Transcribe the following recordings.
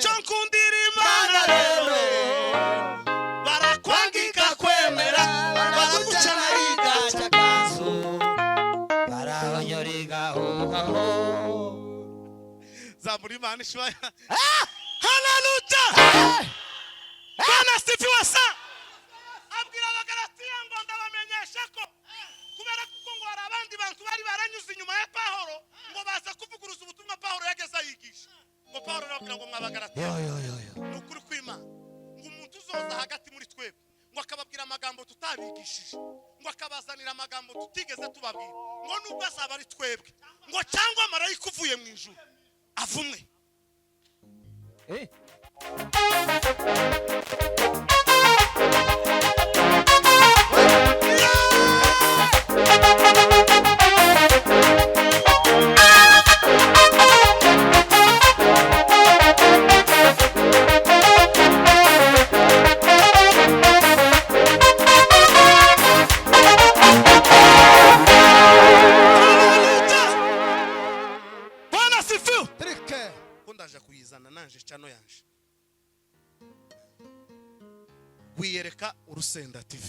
Icyo nkundira Imana rero, barakwangika kwemera, baraguca Igaca kanzu barahonyora igahuhaho. Zamura Imana ishwaya. Haleluya! Bwana asifiwe sana. Abwira Abagalatiya ngo ndabamenyesha ko kubera kuko ngo hari abandi bantu bari baranyuze inyuma ya Pawulo ngo baza kuvuguruza ubutumwa Pawulo yageze ayigisha. Ngo Pawulo arababwira ngo mwabagalatiya, Yo yo yo yo. ni ukuri kw'Imana, ngo umuntu uzoza hagati muri twebwe ngo akababwira amagambo tutabigishije, ngo akabazanira amagambo tutigeze tubabwira, ngo nubwo azaba ari twebwe, ngo cyangwa marayika uvuye mu ijuru, avumwe. Haleluya! Bwana asifiwe. Trike. Ko ndaje kuyizana nanje cano yanje wiyereka Urusenda TV.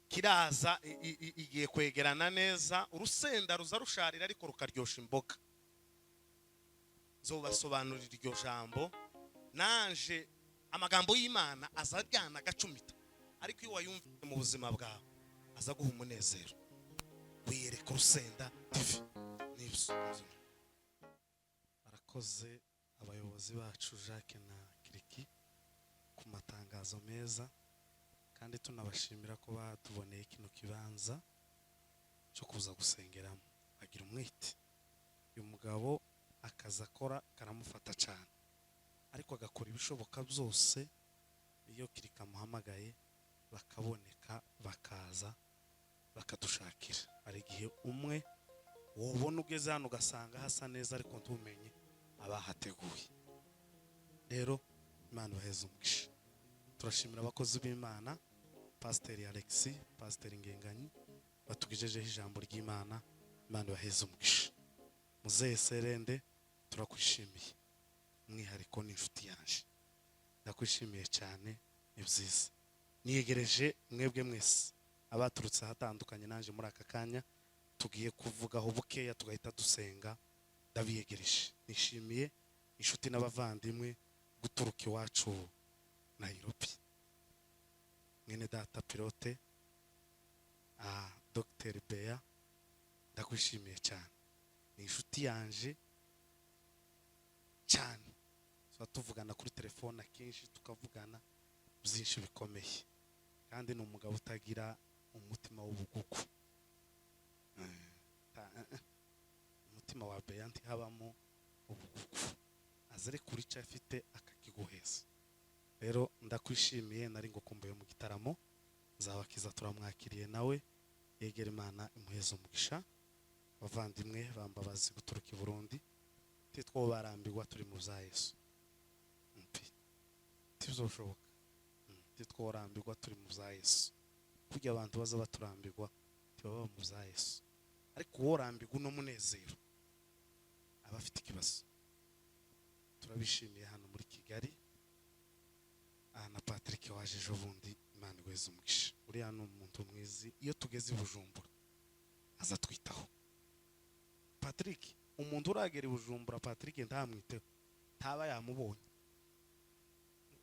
Kiraza igiye kwegerana neza. Urusenda ruza rusharira ariko rukaryosha imboga. Nzobasobanurira iryo jambo nanje. Amagambo y'Imana aza aryana agacumita, ariko iyo wayumvise mu buzima bwawe aza guha umunezero. Wiyereka Urusenda TV nibyo. Barakoze abayobozi bacu Jacques na Kiriki ku matangazo meza, kandi tunabashimira ko batuboneye kino kibanza cyo kuza gusengeramo. Agira umwete uyu mugabo, akazi akora karamufata cyane, ariko agakora ibishoboka byose iyo Kirika amuhamagaye bakaboneka, bakaza bakadushakira. Hari igihe umwe wubona ugeze hano ugasanga hasa neza ariko ntumenye abahateguye. Rero Imana ibaheze umugisha. Turashimira abakozi b'Imana, Pasiteri Alexi, Pasiteri Ngenganyi, batugejejeho ijambo ry'Imana. Imana ibaheze umugisha. Muzehe Serende, turakwishimiye, umwihariko ni inshuti yanje, ndakwishimiye cyane, ni byiza. Niyegereje mwebwe mwese abaturutse ahatandukanye naje muri aka kanya tugiye kuvugaho bukeya tugahita dusenga. Ndabiyegereje, nishimiye inshuti n'abavandimwe guturuka iwacu Nairobi, mwene data Pilote, Dr Bea, ndakwishimiye cyane, ni inshuti yanje cyane. Tuba tuvugana kuri telefone akenshi, tukavugana byinshi bikomeye, kandi ni umugabo utagira umutima w'ubugugu. Umutima wa Bea ntihabamo ubugugu, aza kuri icyo afite akakiguheza. Rero ndakwishimiye, nari ngukumbuye mu gitaramo. Nzabakiza turamwakiriye nawe, yegera Imana imuheza umugisha. Abavandimwe bambabazi guturuka i Burundi, titwo barambirwa turi mu bya Yesu mpi tizoshoboka. Titworambirwa turi mu bya Yesu. Kurya abantu baza baturambirwa ntibaba mu bya Yesu, ariko uworambirwa uno munezero aba afite ikibazo. Turabishimiye hano muri Kigali. Aha na Patrick waje ejo bundi, Imana iguheze umugisha. Uriya ni umuntu mwiza, iyo tugeze i Bujumbura aza twitaho. Patrick, umuntu uragera i Bujumbura Patrick ntamwiteho ntaba yamubonye,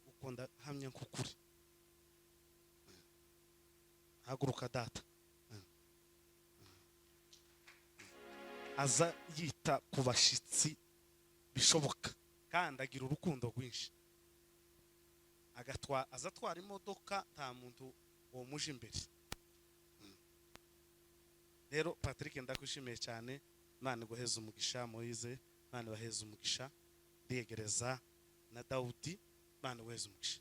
uko ndahamya nk'ukuri. Haguruka data. Aza yita ku bashyitsi bishoboka, kandi agira urukundo rwinshi. Agatwa aza atwara imodoka nta muntu womuje imbere. Rero Patrick, ndakwishimiye cyane, Imana iguheze umugisha. Moise, Imana ibaheze umugisha. Ndiyegereza na Dawudi, Imana iguheze umugisha.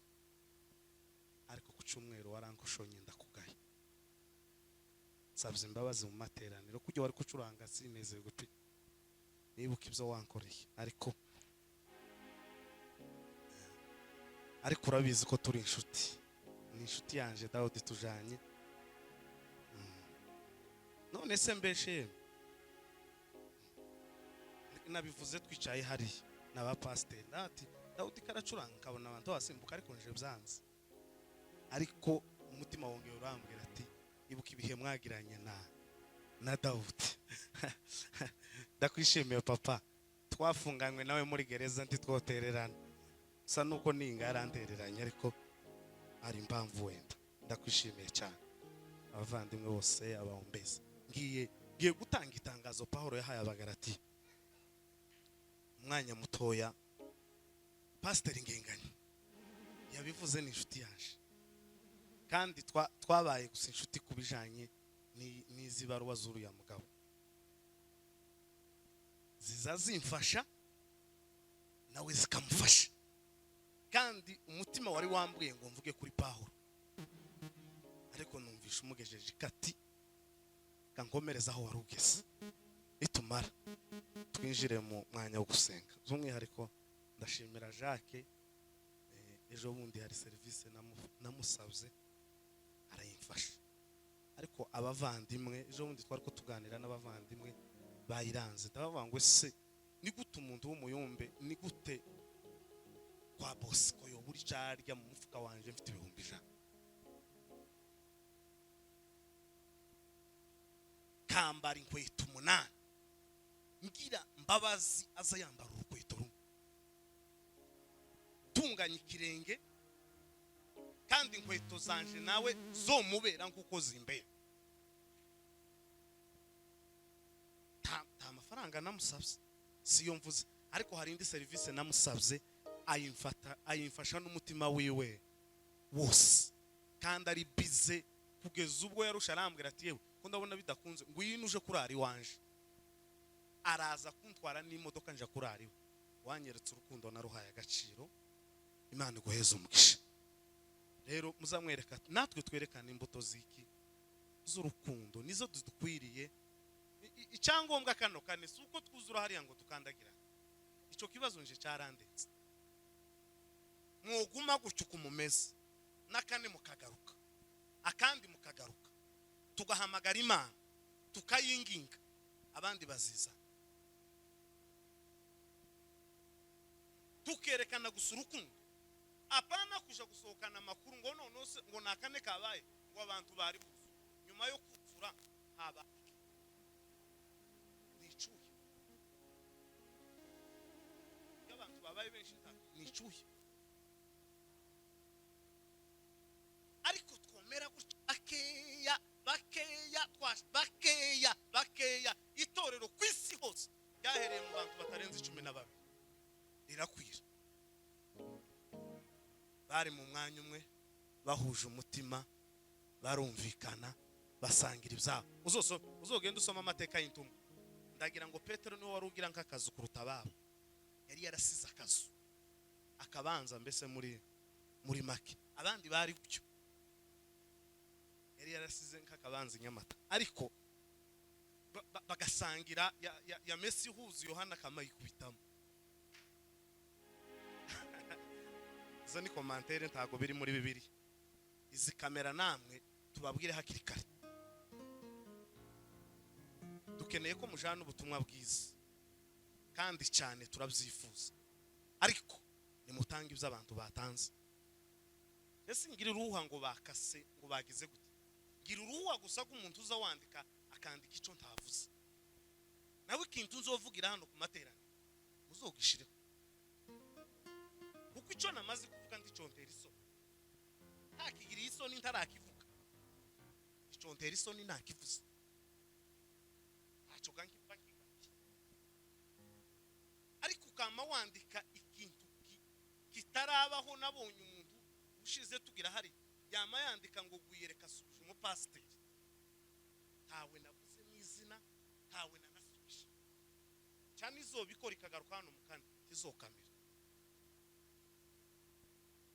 Ariko ku cyumweru warankoshonye, ndakugaye, nsabye imbabazi mu materaniro kujya wari kucuranga sinezerwe pe. Nibuka ibyo wankoreye, ariko urabizi ko turi inshuti. Ni inshuti yanje Dawudi tujanye. None se mbeshe nabivuze twicaye hariya n'abapasiteri, ati Dawudi karacuranga, nkabona abantu basimbuka, ariko nje byanze. Ariko umutima wongeye urambwira ati ibuka ibihe mwagiranye na Dawudi. Ndakwishimiye papa, twafunganywe nawe muri gereza ntitwotererana, gusa nuko ninga yarantereranye, ariko hari impamvu wenda. Ndakwishimiye cyane, abavandimwe bose, abahombezi. Ngiye gutanga itangazo Pawulo yahaye Abagalatiya. Umwanya mutoya, Pasiteri Ngenganyi yabivuze, ni inshuti yaje, kandi twabaye gusa inshuti ku bijanye n'izi baruwa z'uriya mugabo, ziza zimfasha nawe zikamufasha. Kandi umutima wari wambwiye ngo mvuge kuri Pawulo, ariko numvisha umugejeje ikati kankomereza aho wari ugeze. Nitumara twinjire mu mwanya wo gusenga. By'umwihariko ndashimira Jacques, ejo bundi hari serivisi namusabye arayimfasha. Ariko abavandimwe, ejo bundi twari ko tuganira n'abavandimwe bayiranze, ndabavuga ngo ese ni gute umuntu w'umuyumbe, ni gute kwa Bosco yobura icyo arya mu mufuka wanje mfite 100,000, kambara inkweto 8, ngira Mbabazi aza yambara urukweto rumwe, tunganya ikirenge, kandi inkweto zanje nawe zomubera nkuko zimbera. Nta mafaranga namusabye, siyo mvuze, ariko hari indi serivisi namusabye ayimfasha n'umutima wiwe wose, kandi ari bize kugeza ubwo yarusha arambwira ati yewe ko ndabona bidakunze, ngwino uje kurara iwanje. Araza kuntwara n'imodoka nja kurara iwe. Wanyeretse urukundo naruhaye agaciro, Imana iguheze umugisha. Rero muzamwereka, natwe twerekana imbuto ziki z'urukundo, nizo dukwiriye. Icyangombwa kano kane si uko twuzura hariya ngo tukandagira. Icyo kibazo nje cyarandetse, mwoguma gutyo uko mumeze, n'akane mukagaruka, akandi mukagaruka, tugahamagara Imana tukayinginga, abandi baziza, tukerekana gusa urukundo, apana kuja gusohokana amakuru ngo none se ngo nakane kabaye ngo abantu bari kuzu nyuma yo kuzura haba nicuye. Iyo abantu babaye benshi nicuye, ariko twomera gutya bakeya bakeya bakeya bakeya. Itorero ku isi hose ryahereye mu bantu batarenze 12 rirakwira. Bari mu mwanya umwe, bahuje umutima, barumvikana, basangira ibyabo. Uzogenda usoma amateka y'intumwa, ndagira ngo Petero niwe wari ugira nk'akazu kuruta ababo, yari yarasize akazu akabanza, mbese muri make abandi bari gutyo, yari yarasize nk'akabanza Nyamata, ariko bagasangira ya Mesi ihuza Yohana akamayikubitamo. Izo ni komantere, ntago biri muri Bibiliya. Izi kamera namwe tubabwire hakiri kare, dukeneye ko mujana ubutumwa bwiza kandi cyane turabyifuza, ariko nimutanga ibyo abantu batanze. Ese ngira uruhuha ngo bakase ngo bagize gute? Ngira uruhuha gusa ko umuntu uza wandika akandika icyo ntavuze, nawe ikintu nzovugira hano ku materaniro muzogishireho, kuko icyo namaze kuvuga ndicontera isoni, ntakigiriye isoni ntarakivuga, icontera isoni ntakivuze, ntacyo nkiva nkigaye. Ariko ukama wandika ikintu kitarabaho. Nabonye umuntu ushize tugira hari yama yandika ngo gwiyereka asubije umupasiteri, ntawe navuze mu izina, ntawe nanasubije cyane. Izobikora ikagaruka hano mu kandi tizokamera.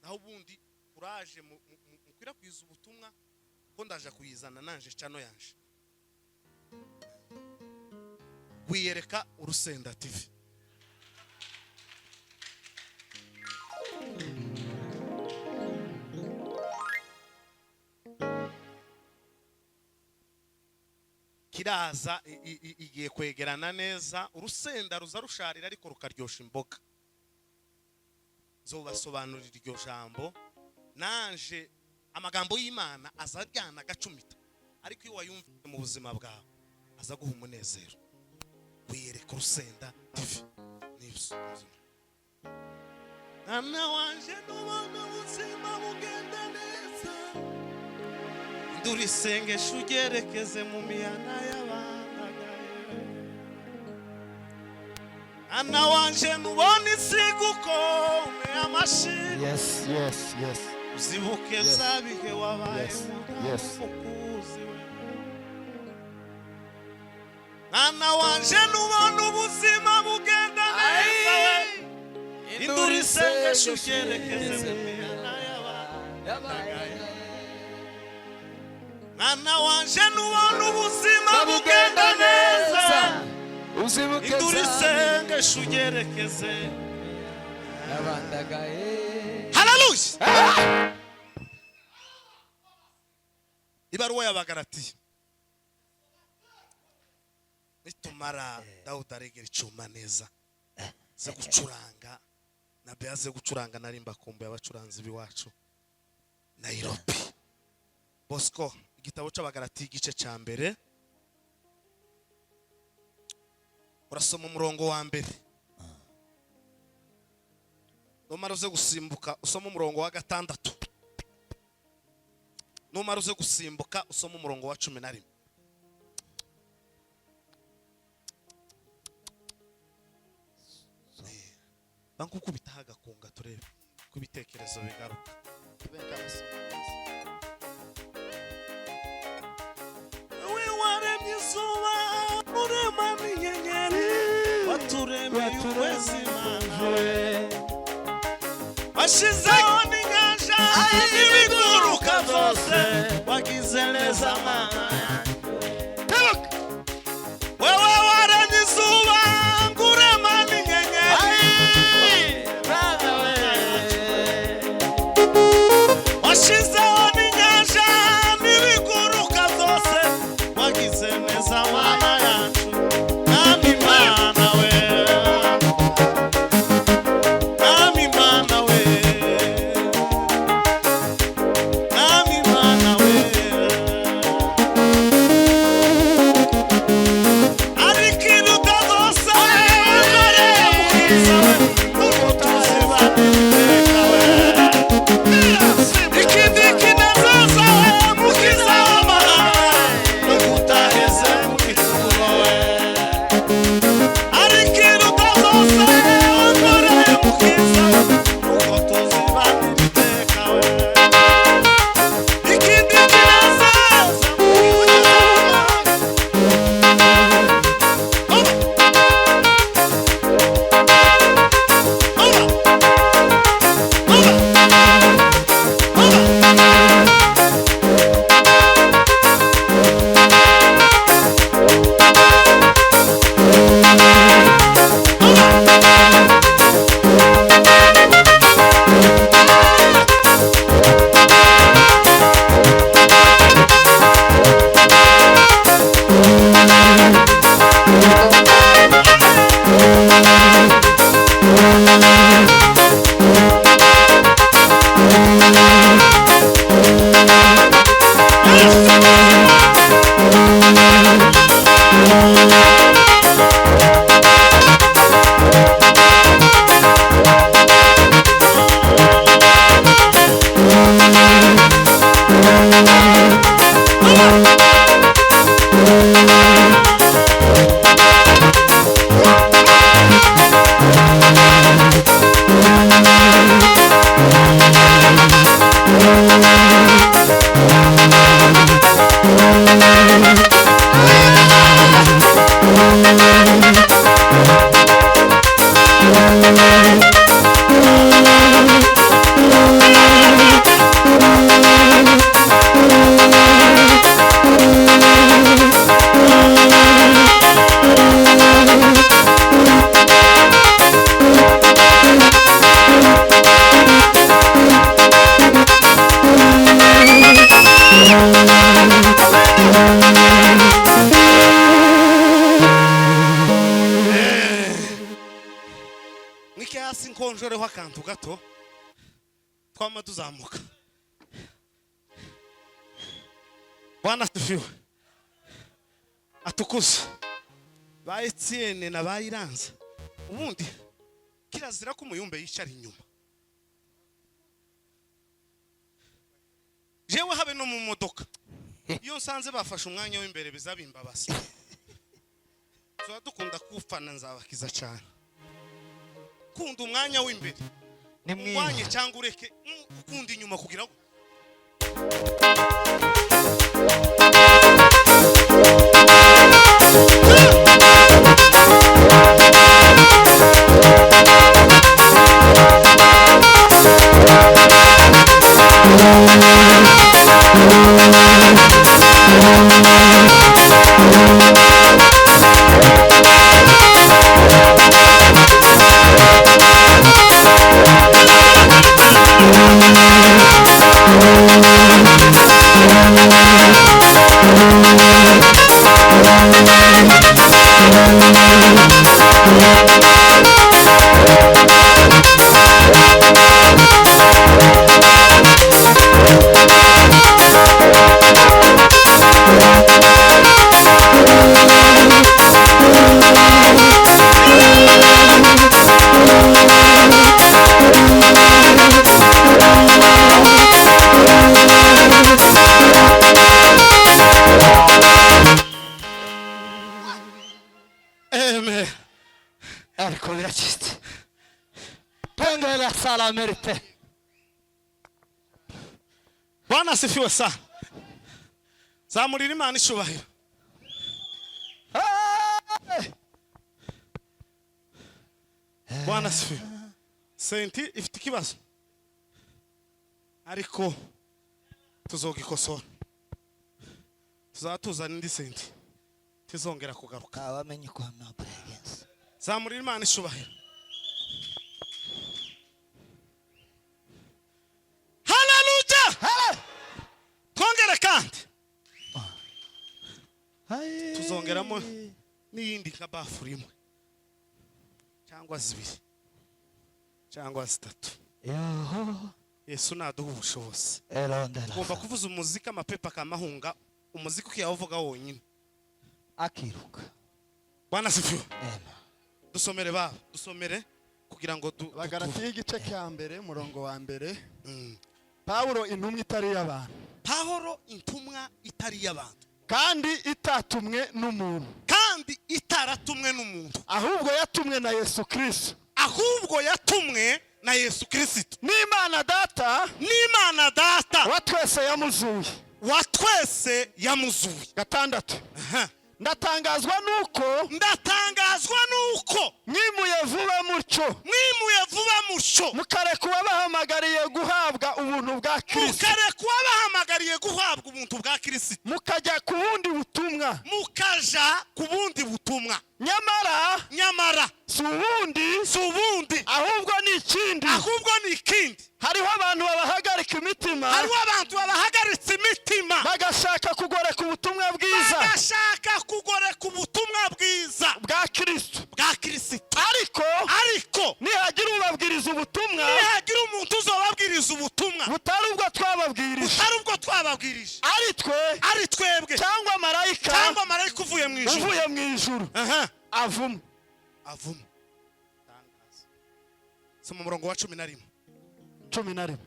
Naho ubundi kuraje mukwirakwiza ubutumwa, ko ndaje kuyizana nanje cano yanje Gwiyereka Urusenda TV. Kiraza igiye kwegerana neza. Urusenda ruza rusharira ariko rukaryosha imboga. Nzobasobanurira iryo jambo nanje. Amagambo y'Imana azaryana agacumita, ariko iyo wayumvise mu buzima bwawe aza guha umunezero. Wiyereka Urusenda TV nibyo. Mwana wanje, nubona ubuzima bugenda neza, ndura isengesho ugerekeze mu mihana y'abandagaye. Mwana wanje, nubona isiga ukome amashyi, Yes. uzibuke Yes. bya bihe wabaye umukuzi we. Mwana wanje, nubona ubuzima bugenda neza we, indura isengesho ugerekeze mu mihana y'abandagaye. Mwana wanje, nubona ubuzima bugenda neza, uzibuke indura isengesho ugerekeze yabandagaye. Haleluya! Ibaruwa y'Abagaratiya nitumara, Dawudi aregera icyuma neza ze gucuranga na Bea ze gucuranga. Nari mbakumbuye abacuranzi b'iwacu Nairobi. Bosco, igitabo cy'Abagaratiya igice cya mbere, urasoma umurongo wa mbere. Numara uze gusimbuka usoma umurongo wa gatandatu. Numara uze gusimbuka usoma umurongo wa 11. Bankukubitaho agakunga turebe ko ibitekerezo bigaruka. We waremye izuba, urema n'inyenyeri, waturemeye ukwezi, Mana we, washyizeho n'inyanja n'ibiguruka byose, wagize neza, Mana yanjye. Wewe waremye izuba ngo urema n'inyenyeri, washyizeho n'inyanja n'ibiguruka byose, wagize neza, Mana yacu. Mwami Mana we, Mwami Mana we, Mwami Mana we. Akantu gato twama tuzamuka. Bwana asifiwe, atukuze. Ba Etienne na ba Iranza, ubundi kirazira ko umuyumbe yicara inyuma. Jewe habe no mu modoka, iyo nsanze bafashe umwanya w'imbere bizabimbabasa. Tuba dukunda kufana, nzabakiza cyane. Kunda umwanya w'imbere Ni umwanya mwiza. Cyangwa ureke ukunda inyuma kugira ngo Amen. Ariko biracitse. Pengela sala merite. Bwana asifiwe sana. Zamurira Imana icubahiro. Hey! Bwana asifiwe. Senti ifite ikibazo, ariko tuzogikosora, tuzaba tuzana indi senti tizongera kugaruka. Abamenye ko amabure yagenze. Zamurira Imana icubahiro. Haleluya! Twongere kandi tuzongeramo n'iyindi nka bafure imwe cyangwa zibiri cyangwa zitatu. Yoho. Yesu naduha ubushobozi. Erondera. Tugomba kuvuza umuziki amapepa akamahunga, umuziki ukiyawuvuga wonyine Akiruka. Bwana asifiwe. Amen. Dusomere baba, dusomere kugira ngo Abagalatiya igice cya mbere, umurongo wa mbere. Pawulo Pawulo intumwa itari iy'abantu, Pawulo intumwa itari iy'abantu, kandi itatumwe n'umuntu, kandi itaratumwe n'umuntu, ahubwo yatumwe na Yesu Kristo ahubwo yatumwe na Yesu Kirisito n'Imana Data n'Imana Data wa twese yamuzuye. Wa twese yamuzuye. Gatandatu. Aha. Ndatangazwa nuko Ndatangazwa nuko mwimuye vuba mutyo, mwimuye vuba mutyo, mukareka uwabahamagariye guhabwa ubuntu bwa Kristo, mukareka uwabahamagariye guhabwa ubuntu bwa Kirisito, mukajya ku bundi butumwa. Mukaja ku bundi butumwa. Nyamara Nyamara si ubundi, si ubundi, ahubwo ni ikindi. Ahubwo ni ikindi. Hariho abantu babahagarika imitima, Hariho abantu babahagaritse imitima, bagashaka kugoreka ubutumwa bwiza bagashaka kugoreka ubutumwa bwiza bwa Kristo. Bwa Kirisito. Ariko Ariko nihagira ubabwiriza ubutumwa nihagira umuntu uzobabwiriza ubutumwa butari ubwo twababwirije, butari ubwo twababwirije, ari twe ari twebwe cyangwa marayika cyangwa marayika uvuye mu ijuru uvuye mu ijuru, Aha. avumwe. Avuma. Soma umurongo wa 11. 11.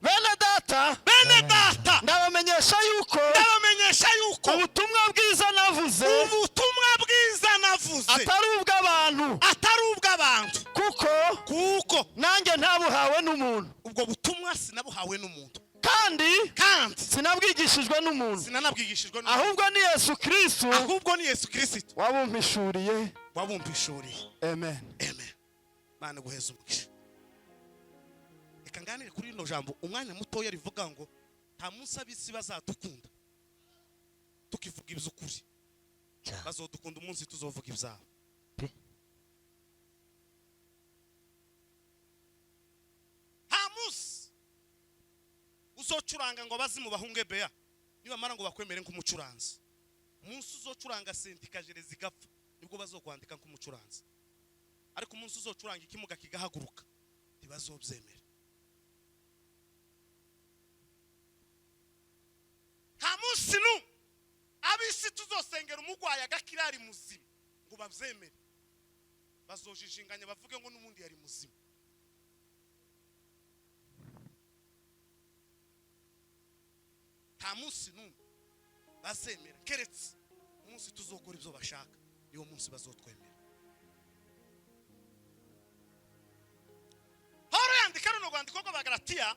Bene data, Bene data, ndabamenyesha yuko ndabamenyesha yuko ubutumwa bwiza navuze ubutumwa bwiza navuze atari ubw'abantu, atari ubw'abantu, kuko kuko nanjye ntabuhawe n'umuntu, ubwo butumwa sinabuhawe n'umuntu, kandi kandi sinabwigishijwe n'umuntu, sinanabwigishijwe n'umuntu, ahubwo ni Yesu Kristo ahubwo ni Yesu Kirisito wabumpishuriye. Wabumpishuriye. Amen. Amen. Mana guheza umugisha. Reka nganire kuri rino jambo umwanya mutoya rivuga ngo nta munsi ab'isi bazadukunda tukivuga iby'ukuri. Cyane. Bazodukunda umunsi tuzovuga ibyabo. Pe. Nta munsi uzocuranga ngo abazimu bahunge beya nibamara ngo bakwemere nk'umucuranzi. Umunsi uzocuranga sendika jere zigapfa nibwo bazokwandika nk'umucuranzi, ariko umunsi uzocuranga ikimuga kigahaguruka. Ntibazobyemera. Nta munsi n'umwe ab'isi tuzosengera umurwayi agakira ari muzima ngo babyemere. Bazojijinganya, bavuge ngo n'ubundi yari muzima. Nta munsi n'umwe bazemera, keretse umunsi tuzokora ibyo bashaka, niwo munsi bazotwemera. Pawulo yandika runo rwandiko rw'Abagalatiya.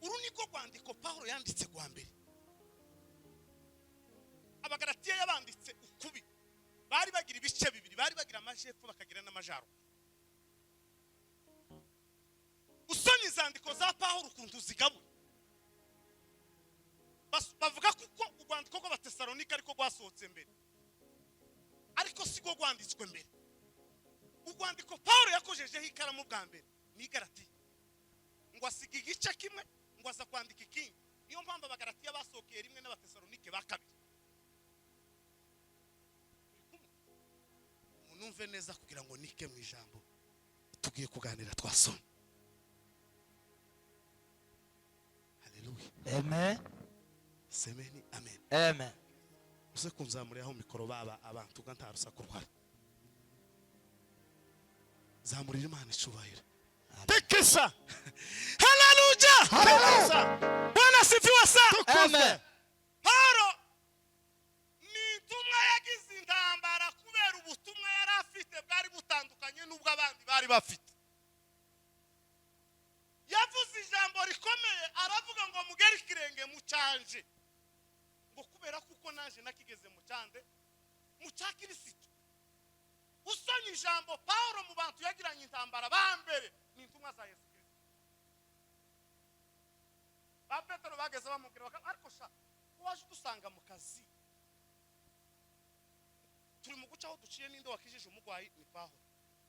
Uru niko rwandiko Pawulo yanditse rwa mbere. Abagalatiya yabanditse ukubi. Bari bagira ibice bibiri, bari bagira amajepfo, bakagira n'amajyaruguru. Usomye izandiko za Pawulo ukuntu zigabuye, bavuga kuko urwandiko rw'Abatesalonika ariko rwasohotse mbere, ariko si rwo rwanditswe mbere. Urwandiko Pawulo yakojejeho ikaramu bwa mbere ni Igaratiya, ngo asiga igice kimwe, ngo aza kwandika ikindi. Niyo mpamvu Abagaratiya basohokeye rimwe n'Abatesalonike ba kabiri. Turi kumwe? Munumve neza kugira ngo nike mu ijambo tugiye kuganira twasomye. Haleluya! Amen. Semeni amen. Amen. Uze kunzamuriraho mikoro, baba abantu ga nta rusaku ruhari. Zamurira Imana icubahiro. Tikisa. Haleluya! Tikisa. Bwana sifiwe sana. Amen. Paulo ni intumwa yagize intambara kubera ubutumwa yari afite bwari butandukanye n'ubwo abandi bari bafite. Yavuze ijambo rikomeye, aravuga ngo mugere ikirenge mu canje, ngo kubera kuko naje nakigeze mu cyande, mu cya Kirisito. Usomye ijambo Paulo, mu bantu yagiranye intambara ba mbere ni intumwa za Yesu Kirisito. Ba Petero bageze bamubwira ariko sha, waje udusanga mu kazi turi mu guca, aho duciye ninde wakijije umurwayi? Ni Pawulo.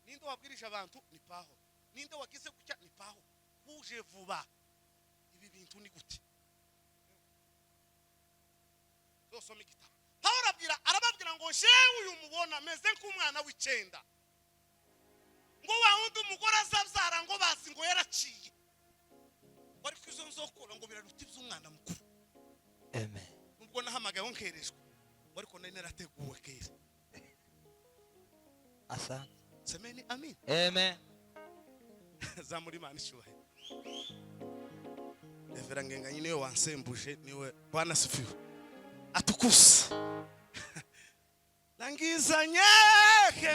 Ninde wabwirije abantu? Ni Pawulo. Ninde wagize gutya? Ni Pawulo. Kuje vuba, ibi bintu ni gute? Zosoma igitabo, Pawulo abwira, arababwira ngo jewe uyu mubona meze nk'umwana w'icenda, ngo wa wundi umugore azabyara ngo bazi ngo yaraciye, ngo ariko izo nzokora ngo biraruta iby'umwana mukuru. Amen. Nubwo nahamagaye nkerejwe, ngo ariko nari narateguwe kera. Asante. Semeni amin. Amen. Zamura Imana icyubahiro. Revera Ngenganyi niwe wansembuje, niwe. Bwana sifiwe, atukuse. Langizanye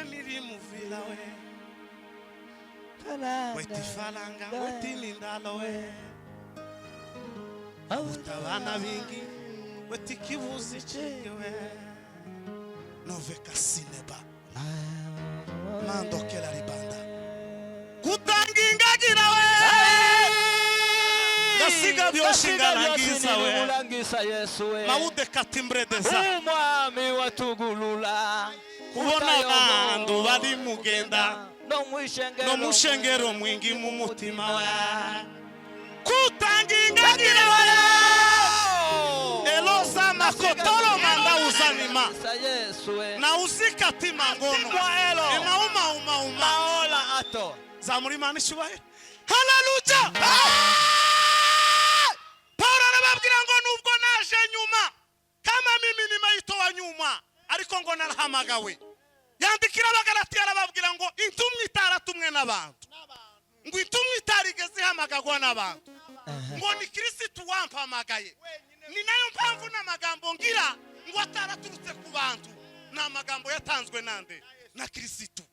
nirimuvila we wetifalanga wetinindalo we utabana bingi wetikibuzi ciwe novekasineba mandokela libanda kutanga ingagira we ngasiga byoshingarangiza we. Ulangisa Yesu we. Maude katimbredeza. Umwami watugulula. Kubona abantu bari mugenda no mwishengero, no mushengero mwingi mu mutima we kutanga ingagira we eloza makotolo manda uzanima. Ulangisa Yesu we. Na uzikatima ngono emauma uma uma. Maola ato. Zamura Imana icyubahiro. Haleluya! Paul arababwira ngo nubwo naje nyuma, kama mimi nimeitoa nyuma, ariko ngo narahamagawe. Yandikira Abagalatiya, arababwira ngo intumwa itaratumwe n'abantu, ngo intumwa itarigeze ihamagagwa n'abantu, ngo ni Kirisitu wampamagaye. Ni nayo mpamvu n'amagambo ngira ngo ataraturutse ku bantu, ni amagambo yatanzwe nande? Na Kirisitu.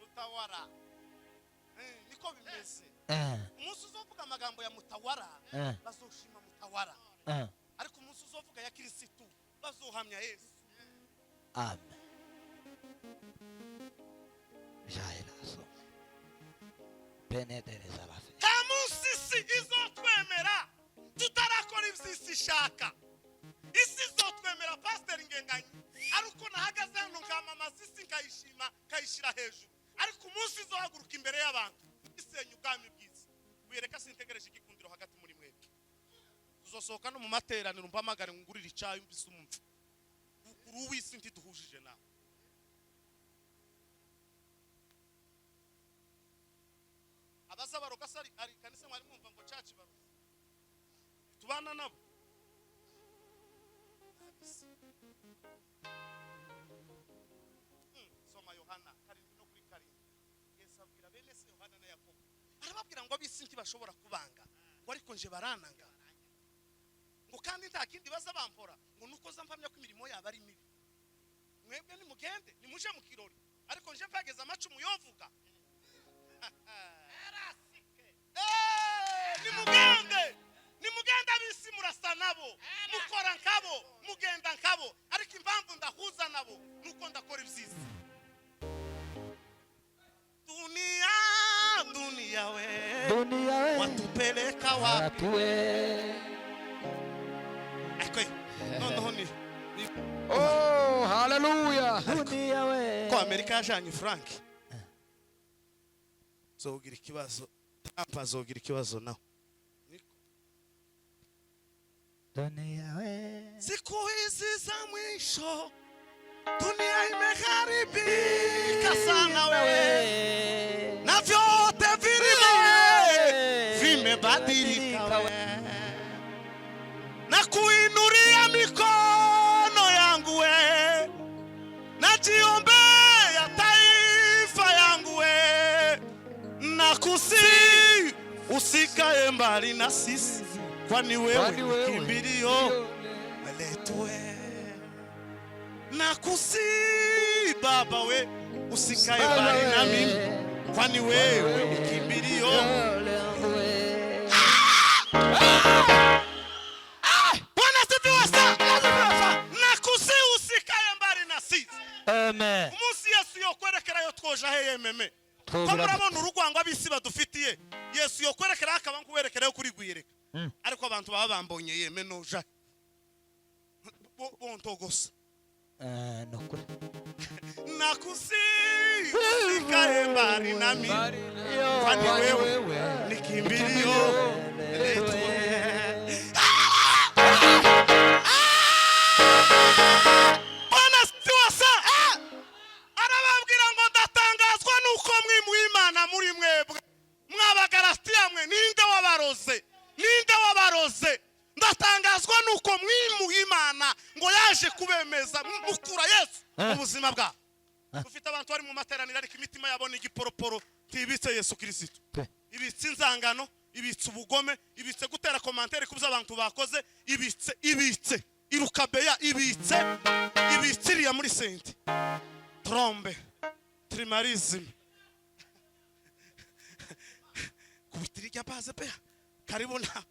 Mutawara. Niko bimeze. Umunsi uzovuga amagambo ya mutawara, bazoshima mutawara, ariko umunsi uzovuga ya Kirisitu, bazohamya Yesu. Amen. Jairaso. Benedereza la fe. Nta munsi isi izotwemera tutarakora ibyo isi ishaka. Isi izotwemera, Pasiteri Ngenganyi, ari uko nahagaze hano nkamamaza isi, nkayishima, nkayishyira hejuru. Ariko umunsi izohaguruka imbere y'abantu isenya ubwami bw'isi, wiyereka sintegereje igikundiro hagati muri mwebwe. Tuzosohoka no mu materaniro, mpamagare ngurire icyayi mbise umve. Uri uw'isi, ntiduhujije nawe. Abaza baroga se ari kanisa mwari mwumva ngo church baroga tubana nabo. Soma Yohana 7 no kuri 7. Yesu abwira bene se Yohana na Yakobo, arababwira ngo ab'isi ntibashobora kubanga, ngo ariko nje barananga, ngo kandi nta kindi baza bampora, ngo nuko za mpamya ko imirimo yabo ari mibi. Mwebwe nimugende, nimuje mu kirori, ariko nje mpageze amacumu yovuga. Nimugende, nimugende, ab'isi murasa nabo, mukora nkabo, mugenda nkabo, ariko impamvu ndahuza nabo nuko ndakora ibyiza. Dunia, dunia we, Dunia we, watupeleka wapi? Wapi we? Ariko noneho ni Oh, haleluya. Dunia we. Ko Amerika yajanye Frank, zogira ikibazo. Trump azogira ikibazo nawe. Dunia we. Siku hizi za mwisho dunia imeharibika sana we, na vyote vilimo we vimebadilika we, na kuinulia mikono yangu we, najiombea taifa yangu we, na kusi usikae mbali na sisi, kwani wewe Kwani ni wewe kimbilio letu we, na kusi Baba we, usikae mbali na mimi, kwani wewe ni kimbilio. Bwana asifiwe sana. Na kusi usikae mbali na sisi. Amen. Umunsi Yesu yokwerekerayo twoja he yememe ko? Twobura. Murabona urugwango ab'isi badufitiye. Yesu yokwerekeraho akaba nkuwerekerayo kuri gwiyereka, ariko abantu baba bambonye yeme noja bontogosa. Eh, ni ukuri. Nakusi usikae mbali na mimi, kwani wewe ni kimbilio letu. Bwana asifiwe sana. Arababwira ngo ndatangazwa nuko mwimuye Imana muri mwebwe, mwabagarasitiya mwe. Ninde wabaroze? Ninde wabaroze? Ndatangazwa nuko mwimuye Imana ngo yaje kubemeza, mukura Yesu mu buzima bwabo. Ufite abantu bari mu materaniro, ariko imitima yabo ni igiporoporo, ntibitse Yesu Kirisito. Pe. Ibitse inzangano, ibitse ubugome, ibitse gutera commentaire ku byo abantu bakoze, ibitse irukabeya, ibitse iriya muri senti trombe trimarism kubitira irya baze peya karibu na.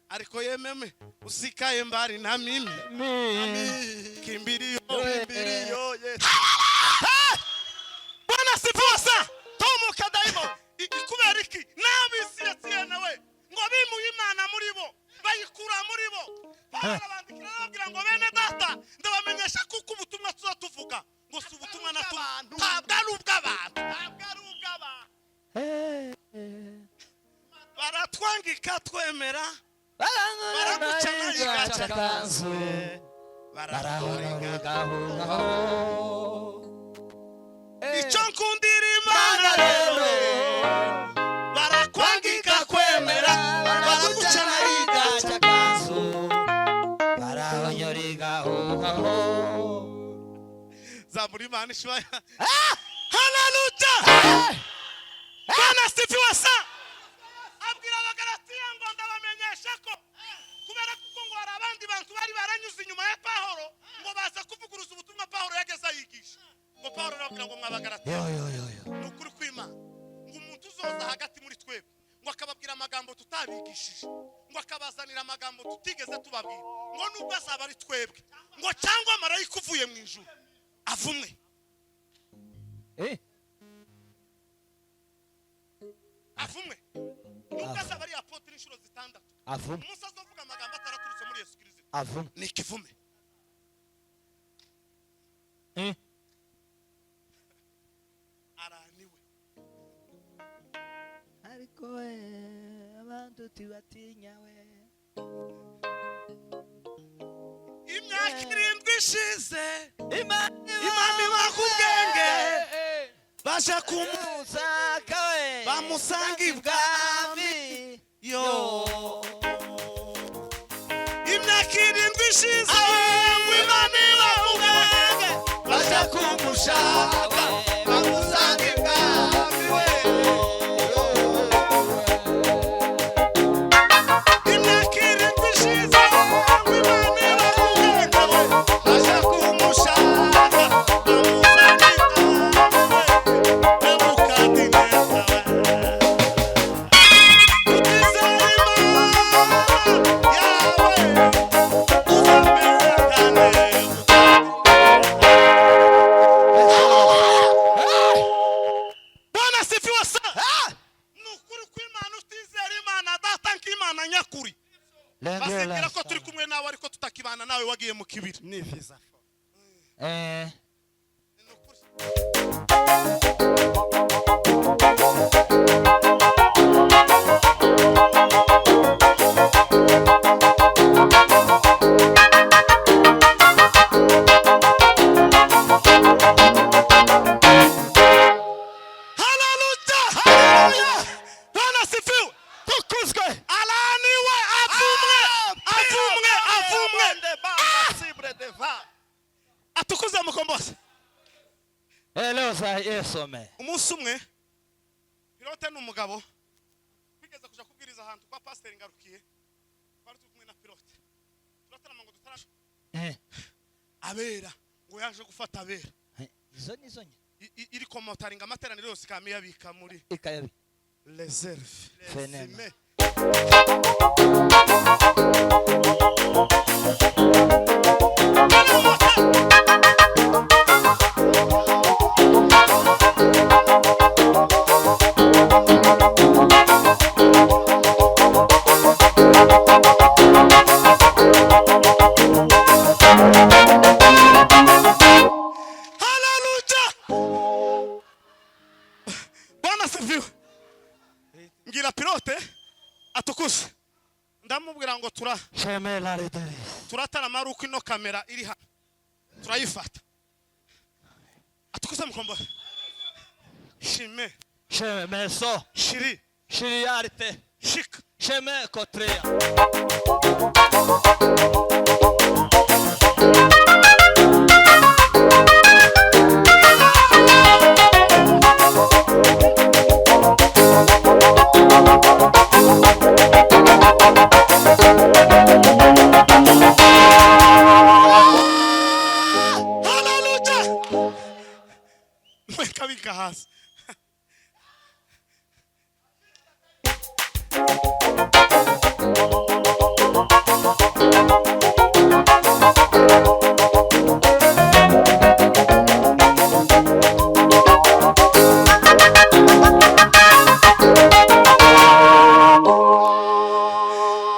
Ariko yememe, usikaye mbali na mimi, kimbilio. Kimbilio yetu. Bwana asifiwe sana. Tomoka daimon. Kubera iki n'ab'isi yatsiye nawe ngo bimuye Imana muri bo, bayikura muri bo. Barabandikira, bababwira ngo bene data, ndabamenyesha kuko ubutumwa tuza tuvuga ngo si ubutumwa na tumwe, ntabwo ari ubw'abantu. Ntabwo ari ubw'abantu. Baratwangika twemera, baraguca nayo igaca kanzu, barahoringa. barahora. Icyo nkundira Imana rero, barakwangika kwemera, baraguca nayo igaca. Kanzu, barahonyora igahuhaho. Zamura Imana ishibaya. Haleluya! Bwana asifiwe sana. Abwira Abagalatiya ngo ndabamenyesha ko kubera kuko ngo hari abandi bantu bari baranyuze inyuma ya Pahoro, ngo baza kuvuguruza ubutumwa Pahoro yageze ayigisha. Ngo Pahoro arababwira ngo mwabagalatiya, Yo yo yo yo. ni ukuri kw'Imana, ngo umuntu uzoza hagati muri twebwe, ngo akababwira amagambo tutabigishije, ngo akabazanira amagambo tutigeze tubabwira, ngo nubwo azaba ari twebwe, ngo cyangwa marayika uvuye mu ijuru, avumwe. Avumwe, nubwo azaba ari apôtre inshuro zitandatu. Avumwe. Umunsi azovuga amagambo ataraturutse muri Yesu Kirisito, Avumwe. ni ikivume. Araniwe. Ariko we, abantu tubatinya we. Imyaka 70. Ishize Imana ibaha ubwenge, baje Musaka we bamusanga ibwami yo. Imyaka 7 ishize ngo Imana ibaha ubwenge, baje kumushaka bamusanga ibwami we. Imyaka 7 ishize ngo Imana ibaha ubwenge we, baje kumushaka bamusanga ibwami we. Nebukadineza we, utizera Imana yawe uzamenyekane. Bwana asifiwe sana. Ni ukuri kw'Imana, utizera Imana data nk'Imana nyakuri, basibwira ko turi kumwe nawe ariko tutakibana nawe, wagiye mu kibiri. Ni visa. Ni ukuri. Haleluya! Haleluya! Bwana asifiwe. Tukuzwe. Alaaniwe, avumwe, avumwe, avumwe. Atukuze mukombozi. Eloza yesome. Umunsi umwe pilote ni umugabo twigeze kuja kubwiriza ahantu kwa pasiteri Ngarukiye, twari turi kumwe na pilote, turatarama ngo dutara abera ngo yaje gufata abera. Izo nizo nye. Iri komotaringa amateraniro yose ikamiyabika muri Ikayabi. reserve. Fenema. Resume. Haleluya! Bwana asifiwe. Ngira pilote atukuze, ndamubwira ngo tura Shemela rideri. turatarama ari uko ino kamera iri hano turayifata. Atukuze mukombo shime. Shemeso. Shiri. Shiriyarite. Shika. Sheme kotreya. Haleluya! Mweka hasi.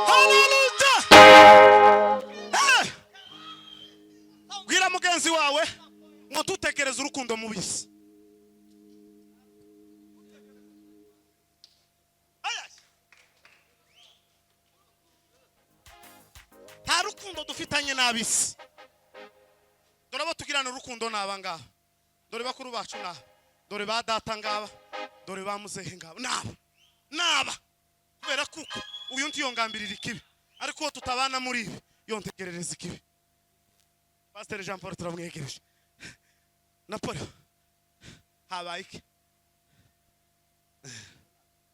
Haleluya! Hey! Bwira mugenzi wawe ngo tutekereze urukundo mu bisi. Aya. Nta rukundo dufitanye n'abisi. Dore abo tugirana urukundo ni aba ngaba, dore bakuru bacu ni aba, dore ba data ngaba, dore ba muzehe ngaba, n'aba n'aba, kubera kuko uyu ntiyongambirira ikibi, ariko uwo tutabana muri ibi yontegerereza ikibi. Pasiteri Jean Paul turamwegereje na Paul habaye iki?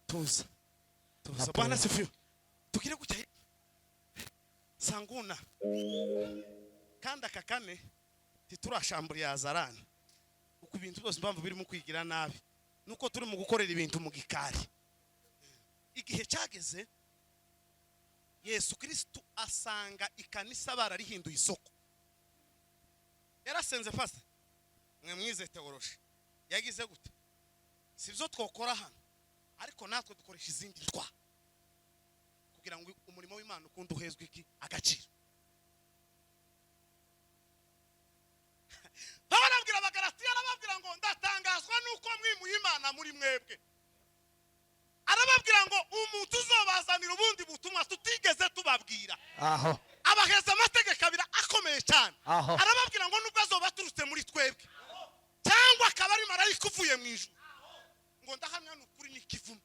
Tuza tuza. Bwana sifiwe. Tugire gutya sanguna kandi aka kane titurashamburiye azarani uko ibintu byose impamvu birimo kwigira nabi nuko turi mu gukorera ibintu mu gikari. Igihe cyageze Yesu Kristu asanga ikanisa bararihinduye isoko. Yarasenze fast, mwe mwize teoroshe yagize gute? Sibyo twokora hano, ariko natwe dukoresha izindi twa kugira ngo umurimo w'Imana ukunde uhezwe iki agaciro. Pawulo abwira Abagalatiya, arababwira ngo ndatangazwa nuko mwimuye Imana muri mwebwe. Arababwira ngo umuntu uzobazanira ubundi butumwa tutigeze tubabwira, Aho. abaheza amategeko abiri akomeye. Akomeye cyane. Aho. Arababwira ngo nubwo azoba aturutse muri twebwe cyangwa akaba ari marayika uvuye mu ijuru, ngo ndahamya ni ukuri ni ikivume,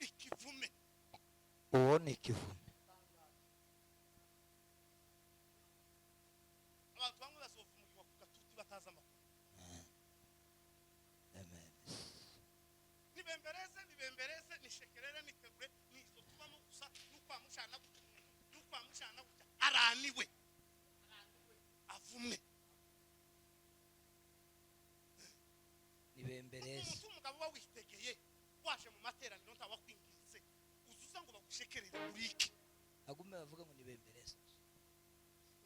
ikivume. Uwo ni ikivume. Abantu bamwe bazovumurwa ku gatuti batazi amakuru. Amen. Nibembereze, nibembereze, nishekerere, nitegure, nizo tubamo gusa n'ukwamushana gutya, n'ukwamushana gutya, araniwe, avumwe. Nibembereze. Umuntu w'umugabo uba witegeye waje mu materaniro, ntawakwinginze, uzuza ngo bagushekerere urike. Agume bavuga ngo nibembereze.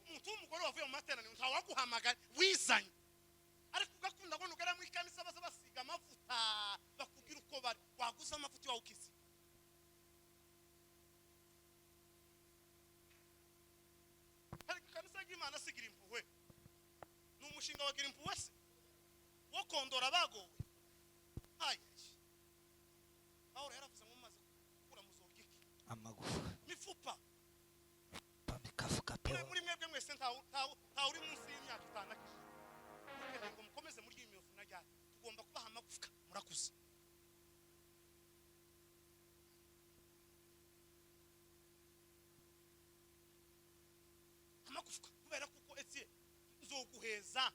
Umuntu w'umugore wavuye mu materaniro, ntawaguhamagaye, wizanye, ariko ugakunda ngo nugera mu ikanisa baza basiga amavuta, bakubwira uko bari, waguze amavuta iwawe ukisiga. Ariko ikanisa ry'Imana sigira impuhwe, ni umushinga wagira impuhwe se wo kondora abagowe? Ayi, Pawulo yaravuze ngo mumaze gukura muzorya iki? Amagufa. Mifupa. Pamikafuka. Muri Pewa. Muri mwebwe mwese ntawe uri munsi y'imyaka 5 akijije. Mukeneye ngo mukomeze muri iyi miyovu na ryari tugomba kubaha amagufwa, murakuze. Amagufwa kubera kuko etiye nzoguheza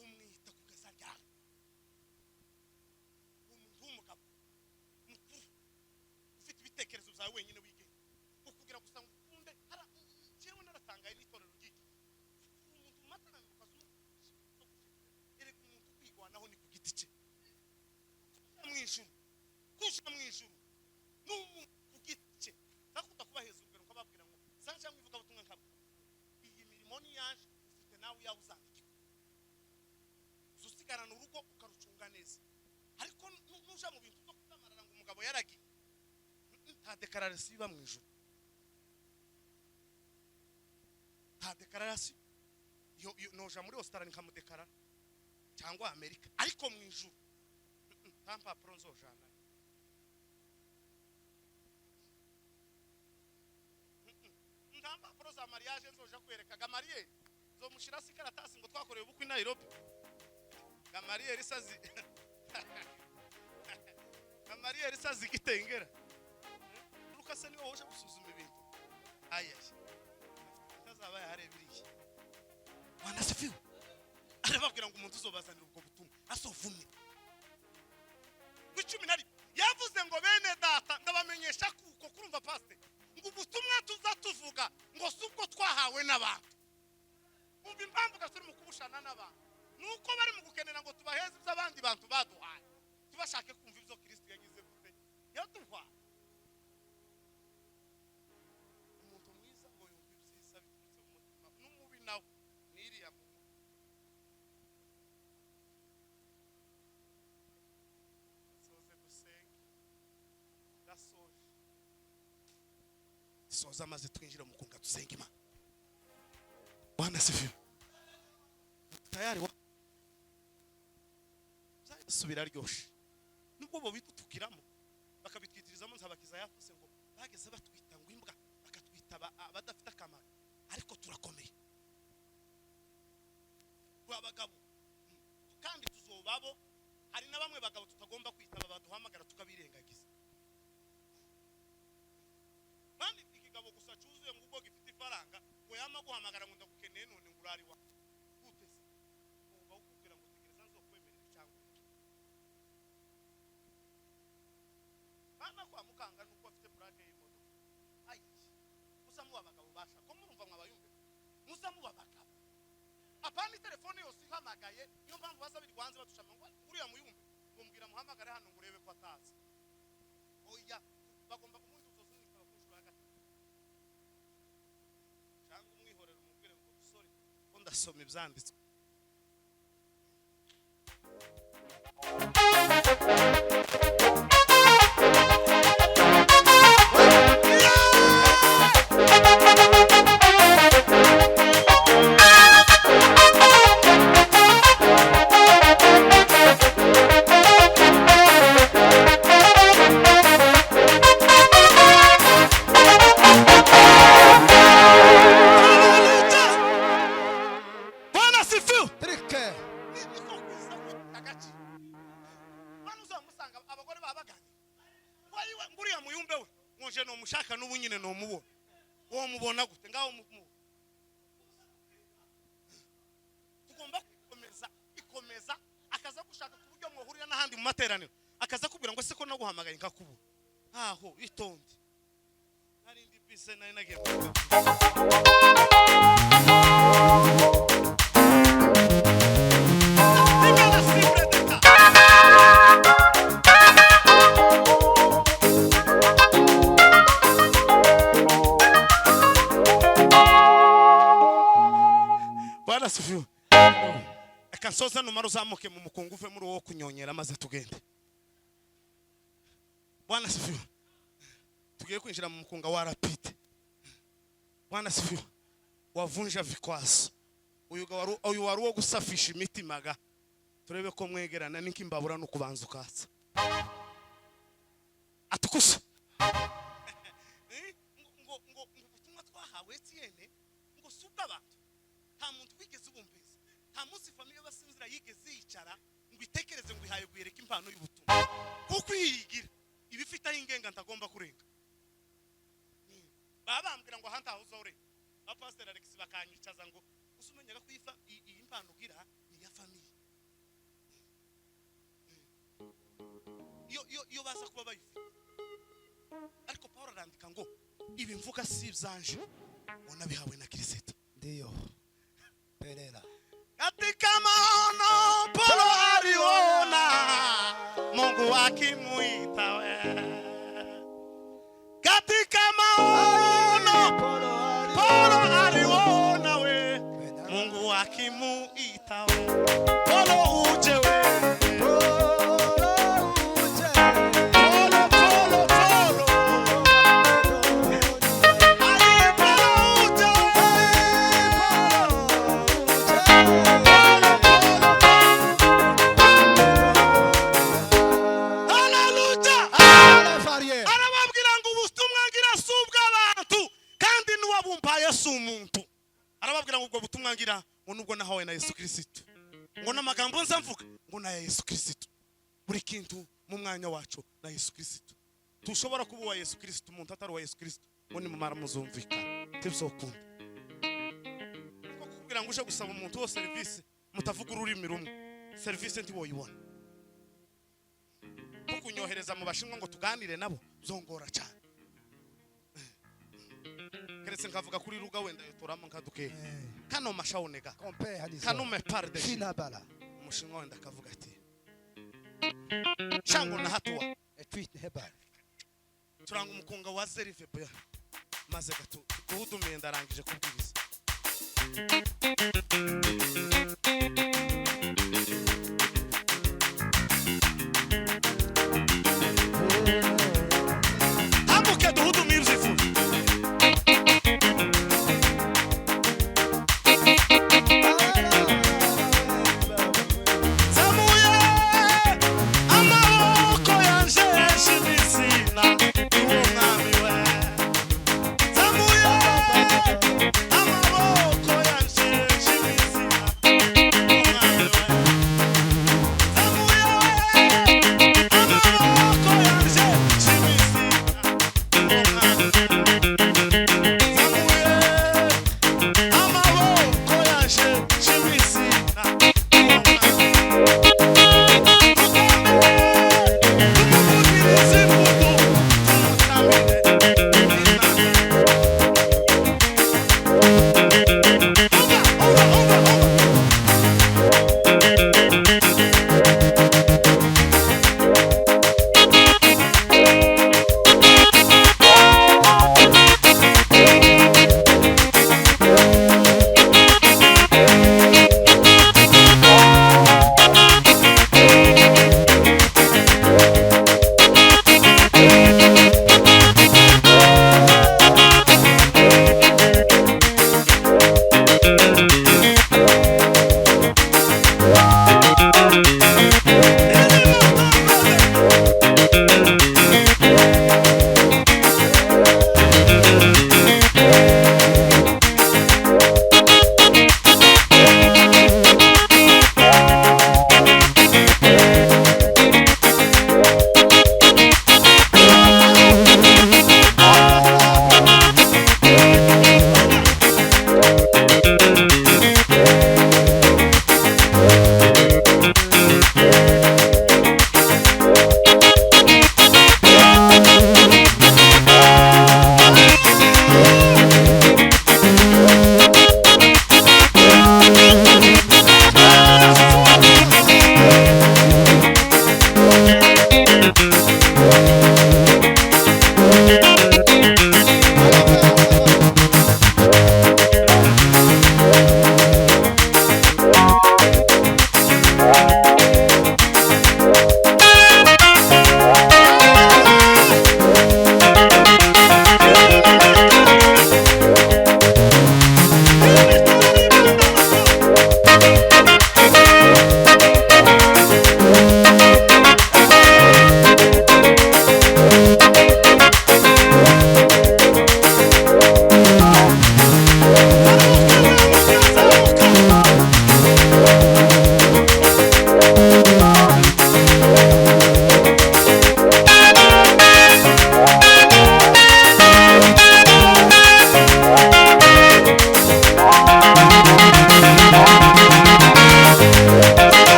umwita kugeza ryari? Umuntu w'umugabo mukuru ufite ibitekerezo byawe wenyine, wigenga, ukugira gusa ngo ukunde. Jewe naratangaye n'itorero ry'iki, umuntu mu materaniro ukaza, erega umuntu kwigwanaho ni ku giti cye. Kuja mu ijuru, kuja mu ijuru ni umuntu ku giti cye. Ndakunda kubaheza urugero nkababwira ngo sanja mu ivugabutumwa, nkabwira iyi mirimo ni yaje ufite, nawe iyawe uzandikirwa, usigarana urugo ukarucunga neza. Ariko nuja mu bintu byo kudamarara ngo umugabo yaragiye, nta déclaration iba mu ijuru, nta déclaration. Yo noja muri Australia nkamudekarara cyangwa Amerika, ariko mu ijuru nta mpapuro nzojana. Nta mpapuro za mariage nzoja kwereka Gamariyeri, nzomushira si ikaratasi ngo twakorewe ubukwe i Nairobi. Gamariyeri sazi, Gamariyeri sazi gitengera. Luka se niwe woje gusuzuma ibintu? Ayaye, ntazaba yaharebiriye. Bwana asifiwe. Arababwira ngo umuntu uzobazanira ubwo butumwa asovumwe. Ku 11 yavuze ngo bene data, ndabamenyesha kuko kurumva pastor ngo ubutumwa tuza tuvuga ngo si ubwo twahawe n'abantu. Umva impamvu gasore mu kubushana n'abantu nuko bari mu gukenera ngo tubaheze ibyo abandi bantu baduhaye, tubashake kumva ibyo Kristo yagize gute, yaduhaye. Umuntu mwiza ngo yumva ibyiza biturutse mu mutima, n'umubi nawe n'iriya muntu. Soze dusenge, ndasoje. Soza maze twinjire mu kunga, dusenge Imana. Bwana asifiwe. Tayari wa Yesu biraryoshe nubwo bo bidutukiramo bakabitwitirizamo. Nzabakiza yavuze ngo bageze batwita ngo imbwa, bakatwita abadafite akamaro, ariko turakomeye abagabo kandi tuzobabo. Hari na bamwe bagabo tutagomba kwitaba, baduhamagara tukabirengagiza. Kandi ikigabo gusa cyuzuye ngo ubwo gifite ifaranga ngo yama guhamagara ngo ndagukeneye none ngo urari wa guteze, uba ukubwira ngo tegereza nzokwemerera cyangwa ureke. Bana kwa mukanga nuko afite plaque y'imodoka. Ayi, musa muba abagabo basha ko murumva mwabayumve, musa muba abagabo, apana telefone yose ihamagaye. Niyo mpamvu baza biri hanze badushama ngo uriya muyumve, ngo mbwira muhamagare hano ngo urebe ko atazi. Oya, bagomba ubundi uzoza umwitaba ku nshuro ya gatatu cyangwa umwihorera, umubwire ngo sorry ko ndasoma ibyanditswe. Je nomushaka n'ubu nyine nomubona. Uwo mubona gute ngaho tugomba kwikomeza ikomeza, akaza gushaka ku buryo muhurira n'ahandi mu materaniro, akaza kubwira ngo se ko naguhamagaye nkakubura. Aho itonde, nari ndi bise, nari nagiye. Bwana asifiwe. Reka nsoze, numara uzamuke mu mukungu uve muri wo kunyonyera, maze tugende. Bwana asifiwe. Tugiye kwinjira mu mukunga wa rapide. Bwana asifiwe. Wavunja vikwazo. Uyu wari uwo gusafisha imitima ga, turebe ko mwegerana n'ikimbabura no kubanza ukatsa atukusa. Ngo ubutumwa twahawe Etienne ngo si ubw'abantu. Nta muntu wigeze ubumvise, nta munsi famille basinzira yigeze yicara ngo itekereze ngo ihaye guyereka impano y'ubutumwa, kuko iyigira iba ifite aho ingenga ntagomba kurenga. Baba bambwira ngo aha ntaho uzorenga. Ba Pastor Alex bakanyicaza ngo usumenyaga ko iyi impano ugira ni iya famille. Iyo baza kuba bayifite. Ariko Paul arandika ngo ibi mvuga si ibyanje, ngo nabihawe na Kristo. Ndiyo Perera. Katika maono Paulo aliona Mungu akimuita we. Katika maono Paulo aliona we Mungu akimuita we. Paulo uje we. Paulo, Paulo, Paulo. Ali Paulo uje we. Paulo, Paulo, Paulo. Hallelujah. Arababwira ngo ubutumwa ngira si ubw'abantu, kandi n'uwabumpaye si umuntu. Arababwira ngo ubwo butumwa ngira ngo nubwo nahawe na Yesu Kristo, ngo n'amagambo nza mvuga ngo n'aya Yesu Kristo. Buri kintu mu mwanya wacu na Yesu Kristo. Tushobora kuba uwa Yesu Kristo umuntu atari uwa Yesu Kristo ngo nimumara muzumvikana tibizokunda. Kuko kukubwira ngo uje gusaba umuntu wo serivisi mutavuga ururimi rumwe, serivisi ntiwoyibona. Kunyohereza mu bashinwa ngo tuganire nabo zongora cyane, keretse nkavuga kuri ruga wenda yotoramo nkaduke kano mashawonega kano me parde Shinabala. Umushinwa wenda akavuga ati shango na hatua turanga umukunga wa zerive boya, maze gato guhudumiye ndarangije kubwiriza. Tambuke duhudumiye ibyifuzo. Zamuye amaboko yanje nshimizina uwo mwami we. Zamuye amaboko yanje nshimizina uwo mwami we. Zamuye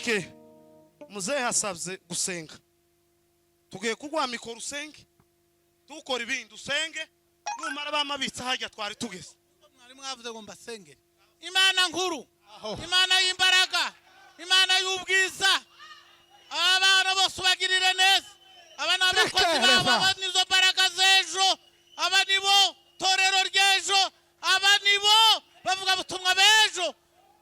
Okay, muzehe hasabye gusenga. Tugiye kuguha mikoro usenge, tukora ibindi usenge, numara bamabitse hajya twari tugeze. Mwari mwavuze ngo mbasengere. Imana nkuru, Imana y'imbaraga, Imana y'ubwiza, abana bose ubagirire neza. Aba ni abakozi babo, aba nizo mbaraga z'ejo, aba nibo torero ry'ejo, aba nibo bavuga butumwa b'ejo.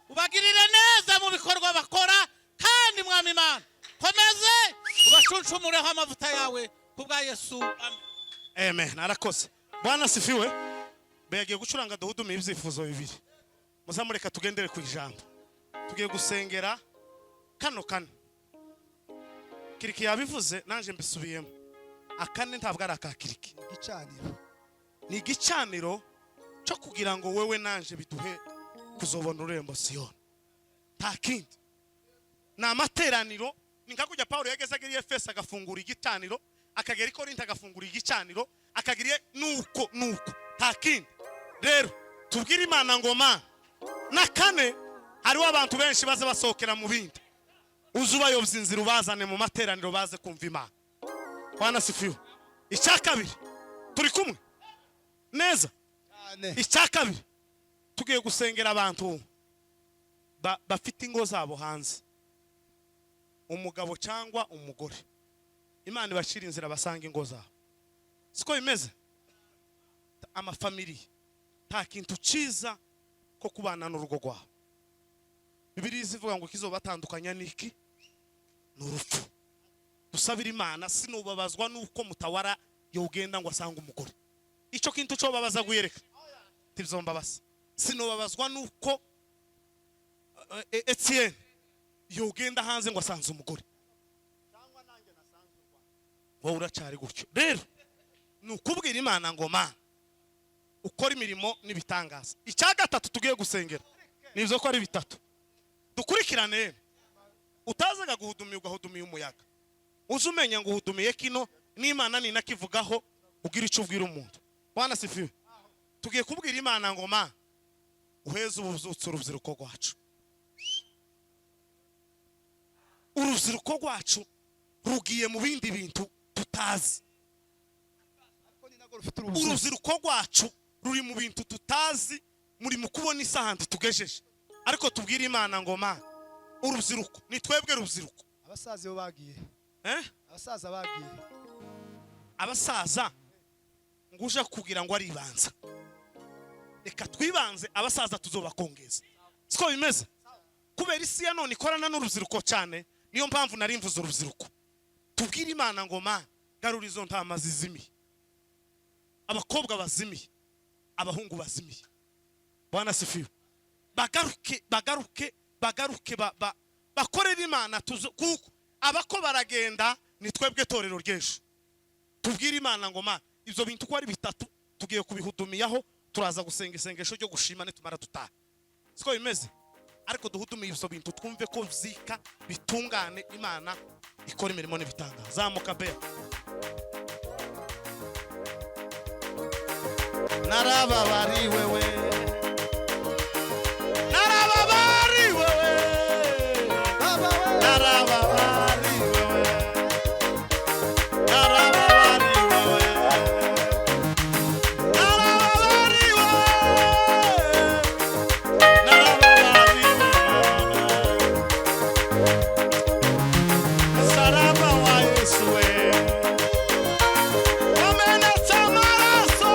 Ubagirire neza mu bikorwa bakora, kandi Mwami Imana komeze ubashuncumureho amavuta yawe ku bwa Yesu, amen. Amen. Arakoze. Bwana asifiwe. Beyagiye gucuranga duhudumiye ibyifuzo bibiri. Muzamureka tugendere ku ijambo. Tugiye gusengera kano kane. Kiriki yabivuze, nanje mbisubiyemo. Akane ntabwo ari aka Kiriki. Igicaniro. Ni igicaniro cyo kugira ngo wewe nanje biduhe kuzobona ururembo Siyoni. Nta kindi. Ni amateraniro, ni nka kujya Paulo yageze agera i Efeso agafungura igicaniro, akagera i Korinto agafungura igicaniro, akagera nuko nuko, nta kindi. Rero tubwire Imana ngo ma na kane hariho abantu benshi baza basohokera mu bindi, uze ubayobya inzira ubazane mu materaniro baze kumva Imana. Bwana asifiwe. Icya kabiri, turi kumwe neza? Cyane. Icya kabiri, tugiye gusengera abantu bafite ingo zabo hanze, umugabo cyangwa umugore. Imana ibacira inzira basanga ingo zabo. Siko bimeze? Amafamiliya, nta kintu cyiza ko kubana n'urugo rwawe. Bibiliya izivuga ngo ikizobatandukanya niki? Ni urupfu. Dusabira Imana, sinubabazwa nuko mutawara yogenda ngo asange umugore. Icyo kintu cyo babaza guyereka tibzombabasa. Sinubabazwa nuko Etienne yogenda hanze ngo asanze umugore. Wowe uracari gutyo. Rero ni ukubwira Imana ngo ma ukora imirimo n'ibitangaza. Icya gatatu tugiye gusengera nibyo ko ari bitatu. Dukurikirane. Utazaga guhudumiye ugahudumiye umuyaga. Uze umenya ngo uhudumiye kino n'Imana ninakivugaho ugira icyo ubwira umuntu. Bwana sifiwe. Tugiye kubwira Imana ngo ma uheze ububyutse urubyiruko rwacu. Urubyiruko rwacu rugiye mu bindi bintu tutazi. Urubyiruko rwacu ruri mu bintu tutazi, muri mu kubona isaha tugejeje. Ariko tubwire Imana ngo ma urubyiruko ni twebwe rubyiruko. Abasaza bo bagiye. Abasaza bagiye. Abasaza nguje kugira ngo aribanza. Reka twibanze, abasaza tuzobakongeza. Siko bimeze? Kubera isi ya none ikorana n'urubyiruko cyane, niyo mpamvu nari mvuze urubyiruko. Tubwire Imana ngo ma garura izo ntama zizimiye. Abakobwa bazimiye, abahungu bazimiye. Bwana sifiwe. Bagaruke, bagaruke, bagaruke, bakorera Imana tuzo, kuko abako baragenda ni twebwe torero ry'ejo. Tubwire Imana ngo ma ibyo bintu uko ari bitatu tugiye kubihudumiyaho, turaza gusenga isengesho ryo gushima nitumara dutaha. Siko bimeze? Ariko duhudumiye ibyo bintu twumve ko byika bitungane, Imana ikora imirimo n'ibitangaza. Zamuka be. Narababari wewe, narababari wewe, narababari wewe, narababari wewe, narababari wewe, narababari wewe. Msalaba wa Yesu we wamenetse amaraso.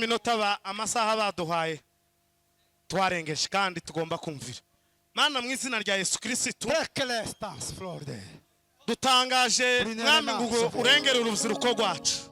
Iminota ba amasaha baduhaye twarengeje, kandi tugomba kumvira. Mana, mu izina rya Yesu Kirisitu, Tekelestas Florde. dutangaje, Buri Mwami, ngo neza. urengere urubyiruko rwacu.